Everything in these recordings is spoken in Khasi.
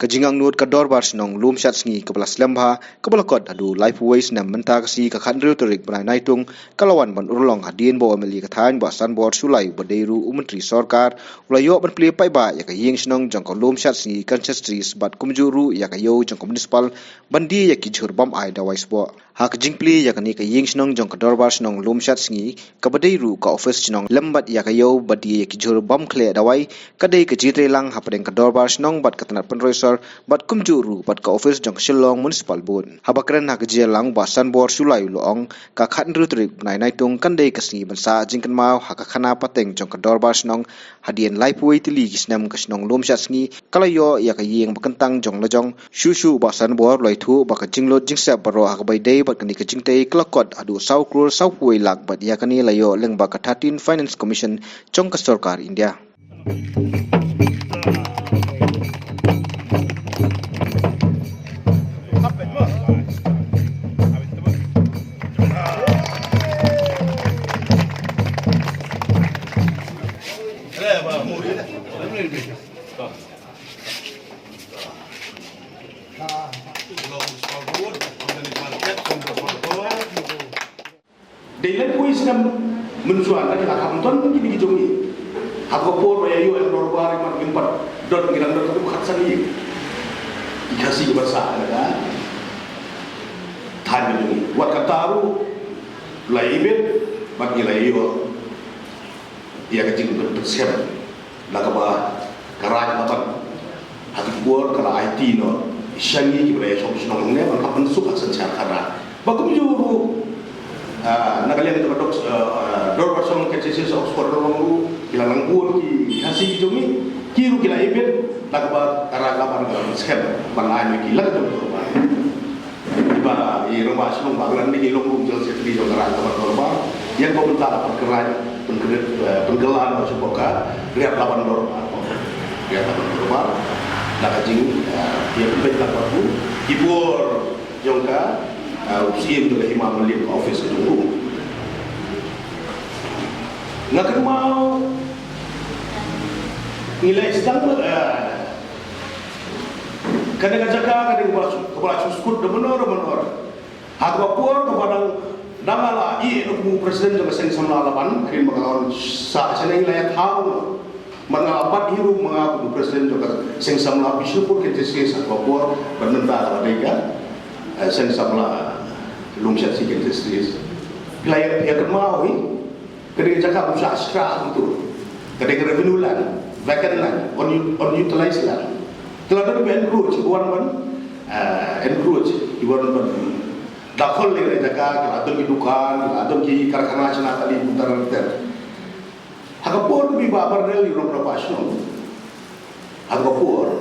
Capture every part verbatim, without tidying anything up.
Ka jingangnud ka Dorbar Shnong Lumshadsngi kaba la slem bha, kaba la kot haduh laiphew wei snem mynta ka sngi ka khathynriew tarik bnai Naitung, ka la wan ban urlong hadien ba u M L A ka thaiñ Bah Sanbor Shullai uba dei ruh u Myntri Sorkar, u la ïoh ban plie paidbah ïa ka ïing shnong jong ka Lumshadsngi Consistories bad kumjuh ruh ïa ka ïew jong ka Municipal ban die ïa ki jhur bym ai dawai sboh. Ha ka jingplie ïa kane ka ïing shnong jong ka Dorbar Shnong Lumshadsngi, kaba dei ruh ka ophis shnong lem bad ïa ka ïew ba die ïa ki jhur bym khleh dawai, ka dei ka jingtreilang hapdeng ka Dorbar Shnong bad ka tnat pynroi sor bad kumjuh ruh bad ka ophis jong ka Shillong Municipal Board. Haba kren ha ka jingïalang Bah Sanbor Shullai u la ong, ka khathynriew tarik bnai Naitung kan dei ka sngi ban sah jingkynmaw ha ka khana pateng jong ka Dorbar Shnong. Hadien laiphew wei tylli ki snem ka shnong Lumshadsngi ka la ïoh ïa ka ïing ba kyntang jong la jong. Shuh shuh Bah Sanbor u la ïathuh ba ka jinglut jingsep baroh ha kaba ïadei bad kane ka jingtei ka la kot haduh saw klur sawphew wei lak bad ïa kane la ïoh lyngba ka thirteen Finance Commission jong ka Sorkar India. Dei lehkui snem mynshuwa na ki la kham don kine ki jong ngi. Ha ka por ba ïa ïoh ïa ka dorbar, imat ngim pat don, ngi dang don haduh khatsan ïing. Ki Khasi kiba sah na ka thaiñ ka jong ngi. Wat kata ruh la ibit bad ngi la ïoh ïa ka jingpynskhem. Da kaba ka Raid Laban ha ki por ka la aiti noh sha ngi kiba la ïashong shnong hangne ban kham pynsuk ha ka synshar khadar. Ba kumjuh ruh, ah, na ka liang jong ka dok, ah, Dorbar Shnong Consistories Oxford Road ruh ki la nang bun ki Khasi ki jong ngi, ki ruh ki la ibit da kaba ka Raid Laban ka la pynskem ban ai noh ïa ki la ka jong ka dorbar. Ba i rangbah shnong ba ngan dei i long ruh jong secretary jong ka Raid Laban Dorbar. Ïa kaba mynta la pynkylla, pynkylla, eh, pynkylla noh sha ka Raid Laban Dorbar. Raid Laban Dorbar. Na ka jing, eh, ïa pynbeit la ka bor ki bor jong ka, eh, u Syiem jong ka Hima Mylliem, ka office ka jong u. Nga kynmaw ngi la sdang, eh, kane ka jaka ka dei kaba la shu, kaba la shu skud da manor manor. Ha kaba por kaba dang, dang la ïeh kum u president jong ka Seng Samla Laban, hadien ba ka la wan sah shane ngi la ïathaw. Mynta la pat hi ruh ma nga kum u president jong ka Seng Samla Bishnupur Consistories ha kaba por, bad mynta la dei ka, eh, Seng Samla Lumshadsngi Consistories. Phi la ïa, ïa kynmaw hi. Ka dei ka jaka ba sha shkra kumtu. Ka dei ka revenue land, vacant land, un-, unutilized land. Te la don kiba encroach, kiba wan ban, eh, encroach, kiba wan ban dakhol ïa ka jaka, ki la don ki dukan, ki la don ki karkhana shna kali kumta ter ter. Ha ka por kaba i Bah Parnell i long rangbah shnong, ha ka por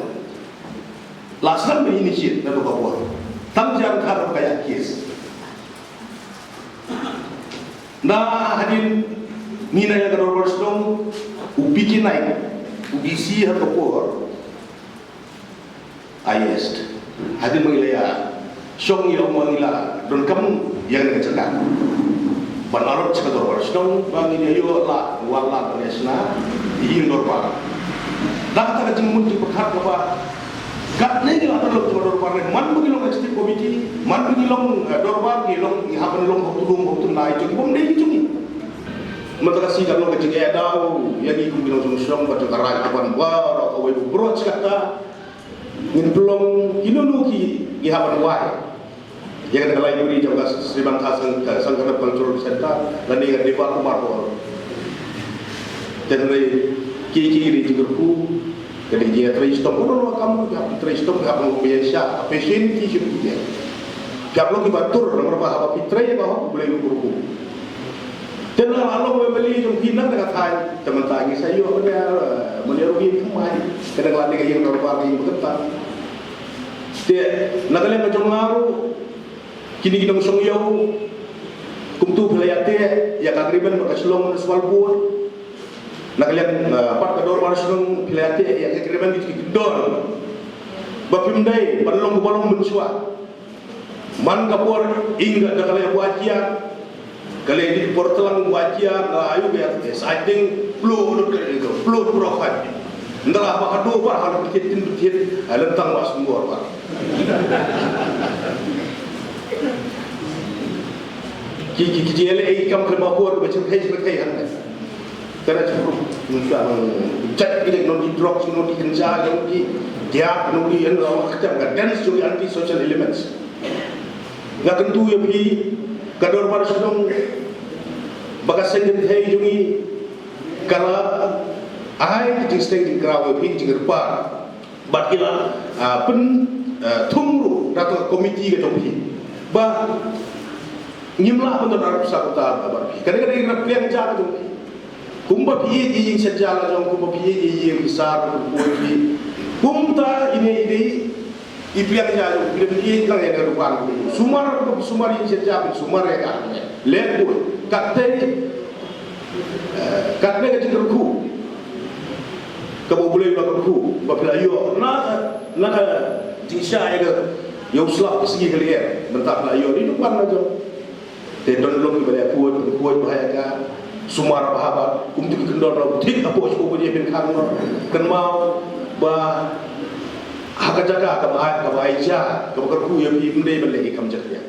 la sdang ban initiate na ka por. Tang jan ka ka ïa case. Na hadien ngi na ïa ka dorbar shnong, u P K Naik, u D C ha ka por, I A S. Hadien ba ngi la ïa shong, ïa u ma ngi la donkam ïa kane ka jaka ban allot sha ka dorbar shnong ba ngin ïa ïoh lad, wan lad ban ïa shna ïing dorbar. Da kata ka jingmut jingpyrkhat kaba Katne ngi la don long jong ka dorbar ne, man ba ngi long executive committee, man ba ngi long, eh, dorbar, ngi long, ngi hap ban long hok tudung hok tynrai jong ki bym dei ki jong ngi. Mynta ka sngi ka long ka jingeh daw ïa ngi kum ki nongshong shnong bad jong ka Raid Laban baroh kawei, baroh shi katta. Ngin pynlong kino kino ki, ngi hap ban wai. Ïa kane ka library jong ka Sri Mantha Sang-, Sangkanam Cultural Centre, lane ka Debbarma Hall. Te hynrei ki, ki ri jingkyrkhu ka dei jingtrei shitom, ka don ka kam, ka trei shitom, ka long phi ïa sha, ka patient ki shu phi ïa. Ka long kiba tur, namar ba haba phi trei ba hok, U Blei u kyrkhu. Te na la long u M L A jong phi na ka thaiñ, te mynta ngi sa ïoh mynta, eh, mynta ruh ngi thymmai, ka dang la dei ka ïing dorbar, ka ïing ba kynta. Te na ka liang ka jong nga ruh, kine ki nongshong ïew, kumtu phi la ïateh ïa ka agreement bad ka Shillong Municipal Board. Na ka liang, eh, pat ka dorbar shnong phi la ïateh ïa ka agreement, ki, ki don ba phim dei ban long ba long mynshuwa. Man ka por ïing ka da ka la ïa buh ïa ka lei di por tlang buh ïa ka la ayu ka ïa, eh, sa ding plu lut ka ding plu pro khat. Ndra ba ka do ba ha la thied tin thied ha la tang wa sum bor ba. Ki ki ki jele ei kam khlem ba por ba chim thei chim thei han. Kana chim ru. Nta chat ki non di drugs, non di ganja, non di dia, non di en ra ka tam ka dance jong anti social elements. Nga kyntu ïa phi ka dorbar shnong ba ka seng kynthei jong ngi ka la ai ki jingsteng jingkraw ïa phi, ki jingkyrpad. Bad ki la, ah, pyn, ah, thung ruh da ka komiti ka jong phi ba ngim lah ban don arphew saw kynta bad phi. Ka dei ka dei ka pliang ja ka jong phi. Kumba phi ïeit ïa ïing shet ja la jong, kumba phi ïeit ïa ïing ki sar, kumba phi. Kumta ine ine i pliang ja jong phi, phi ïeit lang ïa ka dukan. Sumar, sumar ïing shet ja, sumar ïa ka. Leh bun. Katei, eh, katne ka jingkyrkhu kaba U Blei u la kyrkhu ba phi la ïoh na, na ka jingshisha ïa ka, ïa u slap ka sngi ka lyer, mynta phi la ïoh ïa u dukan la jong. Te don long kiba leh khuid, khuid ba ha ïa ka, sumar ba haba kumta ki kyndon, long thik hapoh shuh ba ïa pynkhang, long kynmaw ba ha ka jaka kaba ai, kaba ai ja, kaba kyrkhu ïa phi, ym dei ban leh ki kam jakhlia.